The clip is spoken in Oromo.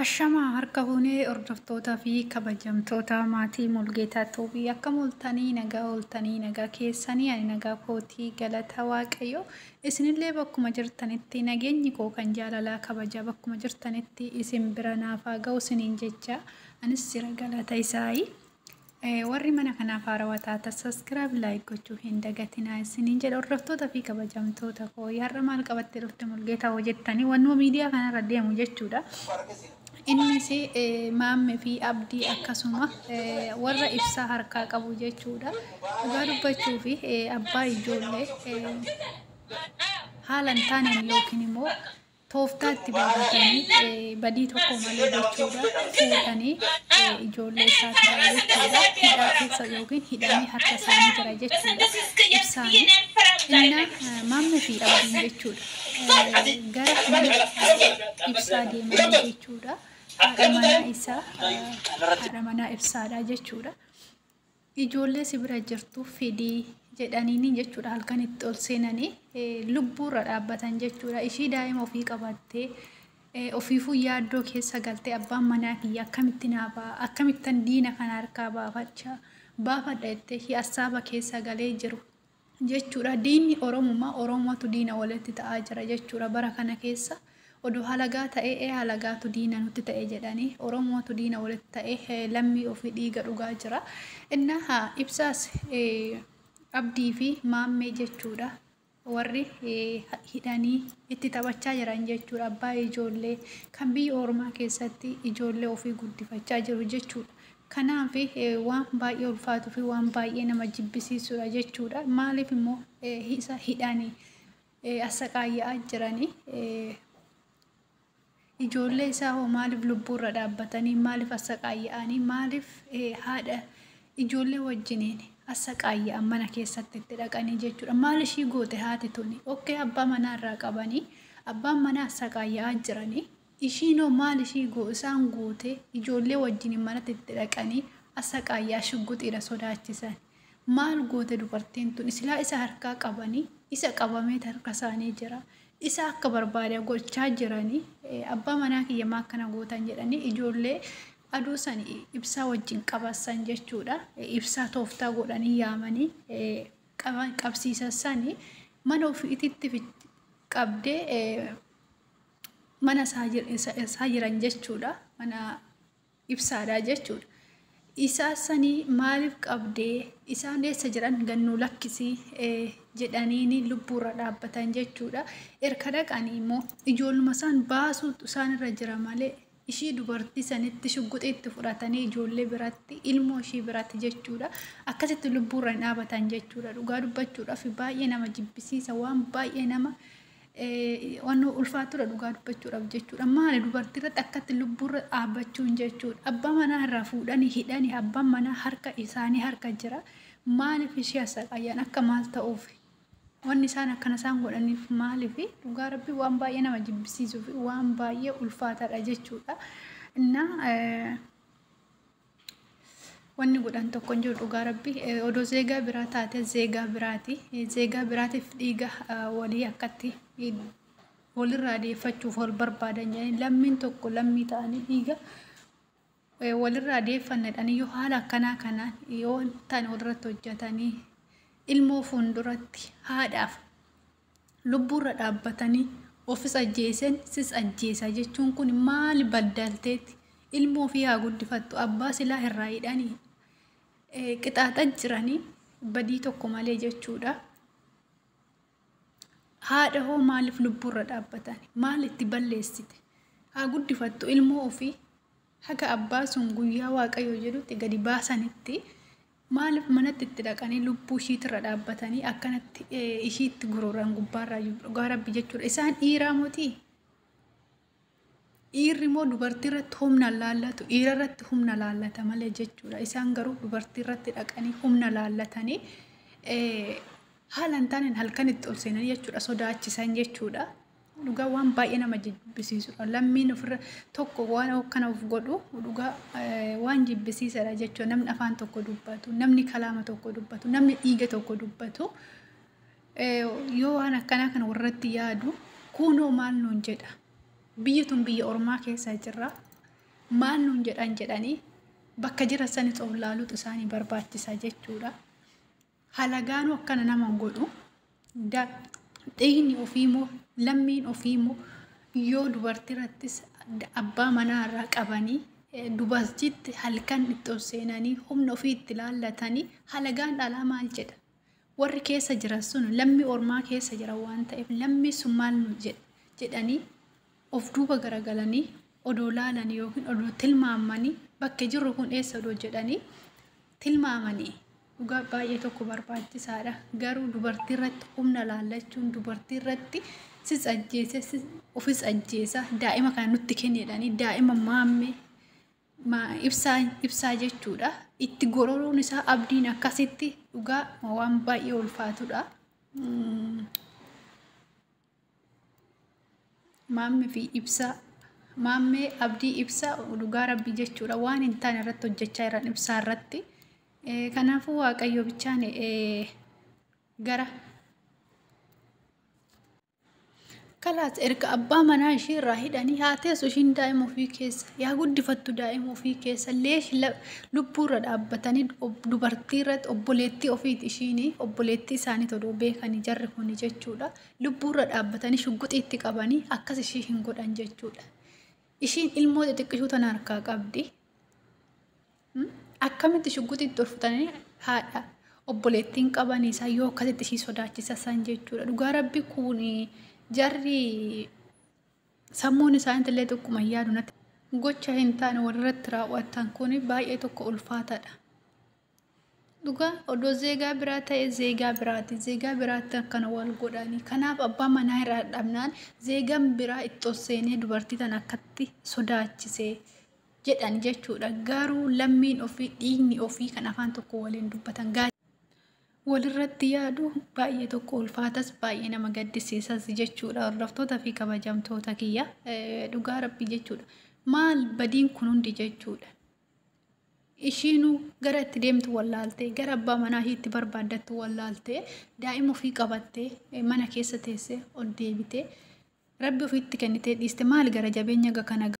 Ashamaa harka fuunee hordoftootaa fi kabajamtoota maatii Mulgeetaa Tuubii, akkam ooltanii? Nagaa ooltanii? Nagaa keessanii? Ani nagaa kootii, galata Waaqayyo. Isinillee bakkuma jirtanitti nageenyi koo kan jaalalaa kabajaa bakkuma jirtanitti isin bira naafaa ga'u isiniin jecha, anis jira, galata isaayi. Warri mana kanaaf haarawaa taatan subscribe, like gochuu hin dagatinaa isiniin jedha. Hordoftoota fi kabajamtoota koo, har'a maal qabattee dhufte Mulgeetaa hoo jettanii, wannuma miidiyaa kanarra deemu jechuudha. Innis Maammee fi Abdii akkasuma warra Ibsaa harkaa qabu jechuudha. Dhugaa dubbachuu fi abbaa ijoollee haala hin taaneen yookiin immoo tooftaa itti baafatanii badii tokko malee jechuudha fuudhanii ijoollee isaa turan jechuudha. Hidhaa keessa yookiin hidhamee harka isaanii jira jechuudha. Ibsaanii inna Maammee fi Abdiin jechuudha. Gara mana Ibsaa deemanii jechuudha. Haadha manaa isaa, haadha manaa Ibsaadha jechuudha. Ijoollee si bira jirtu fidii jedhaniini jechuudha, halkan itti ol seenanii lubbuurra dhaabbatan jechuudha. Ishii daa'ima ofii qabattee ofiifuu yaaddoo keessa galtee, abbaan manaa kiyya akkamitti naa ba'a, akkamittan diina kana harkaa baafachaa baafadha jettee ishii assaaba keessa galee jiru jechuudha. Diinni Oromumaa, Oromootu diina walitti ta'aa jira jechuudha bara kana keessa. Odoo halagaa ta'ee halagaatu diina nutti ta'e jedhanii, Oromootu diina walitti ta'e lammii ofii dhiiga dhugaa jira. Innaa Ibsaas Abdii fi Maammee jechuudha. Warri hidhanii itti taphachaa jiran jechuudha. Abbaa ijoollee kan biyya ormaa keessatti ijoollee ofii guddifachaa jiru jechuudha. Kanaaf waan baay'ee ulfaatuu fi waan baay'ee nama jibbisiisudha jechuudha. Maaliif immoo isa hidhanii assaqaayya'aa jiranii? Ijoollee isaa hoo maaliif lubbuurra dhaabbatanii, maaliif assaqaayya'anii, maaliif haadha ijoollee wajjiniin assaqaayya'an mana keessatti itti dhaqanii jechuudha? Maal ishii goote haati tuni? Okkee, abbaa manaa irraa qabanii abbaan manaa assaqaayya'aa jiranii. Ishiinoo maal ishii isaan goote ijoollee wajjiniin manatti itti dhaqanii assaqaayyaa shugguxiidha sodaachisan? Maal goote dubartiin tun? Silaa isa harkaa qabanii, isa qabamee harka isaanii jira. Isa akka barbaade gochaa jiranii, abbaa manaa kiyya maa akkana gootan jedhanii ijoollee aduu san Ibsaa wajjin qabasan jechuudha. Ibsaa tooftaa godhanii yaamanii qabsiisan sani mana ofiititti qabdee mana isaa jiran jechuudha. Mana Ibsaadha jechuudha. Isaa sanii maaliif qabdee, isaan eessa jiran, gannuu lakkisii jedhaniini lubbuurra dhaabbatan jechuudha. Erga dhaqanii immoo ijoolluma isaan baasuutu isaanirra jira malee, ishii dubartii sanitti shugguxii itti fudhatanii ijoollee biratti, ilmoo ishii biratti jechuudha. Akkasitti lubbuurra hin dhaabatan jechuudha. Dhugaa dubbachuudhaaf baay'ee nama jibbisiisa, waan baay'ee nama waan ulfaatudha dhugaa dubbachuudhaaf jechuudha. Maali dubartii irratti akkatti lubbuurra dhaabbachuun jechuudha? Abbaa manaa irraa fuudhanii hidhanii, abbaan manaa harka isaanii harka jira. Maaliif ishee assaqayyan? Akka maal ta'uuf? Wanni isaan akkana isaan godhaniif maaliif? Dhugaa Rabbii waan baay'ee nama jibbisiisuu fi waan baay'ee ulfaataadha jechuudha. Innaa wanni godhan tokko hin jiru dhugaa Rabbi. Odoo zeegaa biraa taate, zeegaa biraati. Zeegaa biraatiif dhiiga walii akkatti walirraa deeffachuuf wal barbaadan jedhanii, lammiin tokko lammii ta'anii dhiiga walirraa deeffanna jedhanii, yoo haala akkanaa kanaan yoo ta'an walirratti hojjetanii, ilmoo fuulduratti haadhaaf lubbuurra dhaabbatanii ofis ajjeesan sis ajjeesa jechuun kun maali baddalteetti? Ilmoo ofii haa guddifattu, abbaa silaa irraa hidhanii qixaaxa jiranii badii tokko malee jechuudha. Haadha hoo maaliif lubbuurra dhaabbatan? Maal itti balleessite? Haa guddifattu ilmoo ofii, haga abbaa sun guyyaa Waaqayyo jedhutti gadi baasanitti maaliif manatti itti dhaqanii lubbuu ishiitirra dhaabbatanii akkanatti ishiitti gururan gubbaarraa? Dhugaa Rabbi jechuudha. Isaan dhiiraa mootii? Dhiirri immoo dubartii irratti humna laallatu, dhiira irratti humna laallata malee jechuudha. Isaan garuu dubartii irratti dhaqanii humna laallatanii haala hin taaneen halkan itti ol seenanii jechuudha, sodaachisan jechuudha. Dhugaa waan baay'ee nama jibbisiisudha. Lammiin ofirra tokko waan akkana of godhu dhugaa waan jibbisiisadha jechuudha. Namni afaan tokko dubbatu, namni kalaama tokko dubbatu, namni dhiiga tokko dubbatu yoo waan akkanaa kana warratti yaadu, kunoo maal nuun jedha? Biyyi tun biyya ormaa keessa jirra. Maal nuun jedhan jedhanii bakka jira sanis of laaluutu isaanii barbaachisa jechuudha. Halagaanuu akkana nama hin godhu. Dhiigni ofiimoo lammiin ofiimoo yoo dubartii irrattis abbaa manaa irraa qabanii dubartiitti halkan itti ol seenanii humna ofii itti laallatanii halagaan dhalaa maal jedha? Warri keessa jiran sun lammii ormaa keessa jiran waan ta'eef lammii sun maal nu jedha jedhanii of duuba garagalanii odoo laalanii yookiin odoo tilmaamanii bakka jirru kun eessa odoo jedhanii tilmaamanii dhugaa baay'ee tokko barbaachisaadha. Garuu dubartii irratti humna laallachuun dubartii irratti sis ajjeese ofis ajjeesa daa'ima kana nutti kenni jedhanii daa'ima maammee ibsaa jechuudha. Itti gororuun isaa abdiin akkasitti dhugaa waan baay'ee ulfaatudha. Maammee fi ibsaa maammee abdii ibsaa dhugaa rabbii jechuudha. Waan hin taane irratti hojjechaa jiran ibsaa irratti. Kanaafuu Waaqayyo bichaan gara kalaas erga abbaa manaa ishee irraa hidhanii haa teessu ishiin daa'ima ofii keessa yaa guddifattu daa'ima ofii keessa leesh lubbuurra dhaabbatanii dubartii irratti obboleettii ofiiti ishiin obboleettii isaanii toluu beekanii jarri kuni jechuudha. Lubbuurra dhaabbatanii shugguxiitti qabanii akkas ishii hin godhan jechuudha. Ishiin ilmoo xixiqqishuu tana harkaa qabdi. Akkamitti shugguxiitti ol fudhatanii haadha obboleettiin qabanii isaa yoo akkasitti ishii sodaachisa san jechuudha. Dhugaa rabbi kun jarri sammuun isaaniitillee xiqquma hin yaadu natti. Gocha hin taane walirratti raawwatan kun baay'ee tokko ulfaataadha. Dhugaa odoo zeegaa biraa ta'e zeegaa biraati. Zeegaa biraatti akkana wal godhanii. Kanaaf abbaa manaa irraa dhabnaan zeegaan biraa itti ol seenee dubartii tana akkatti sodaachisee jedhan jechuudha. Garuu lammiin ofii dhiigni ofii kan afaan tokko waliin dubbatan walirratti yaadu baay'ee tokko ulfaatas baay'ee nama gaddisiisas jechuudha. Hordoftoota fi kabajamtoota kiyya dhugaa rabbii jechuudha. Maal badiin kun hundi jechuudha. Ishiinuu gara itti deemtu wallaaltee gara abbaa manaa ishiitti barbaaddattu wallaaltee daa'ima ofii qabattee mana keessa teessee ol deebitee rabbi ofiitti kennitee dhiiste maal gara jabeenya kana.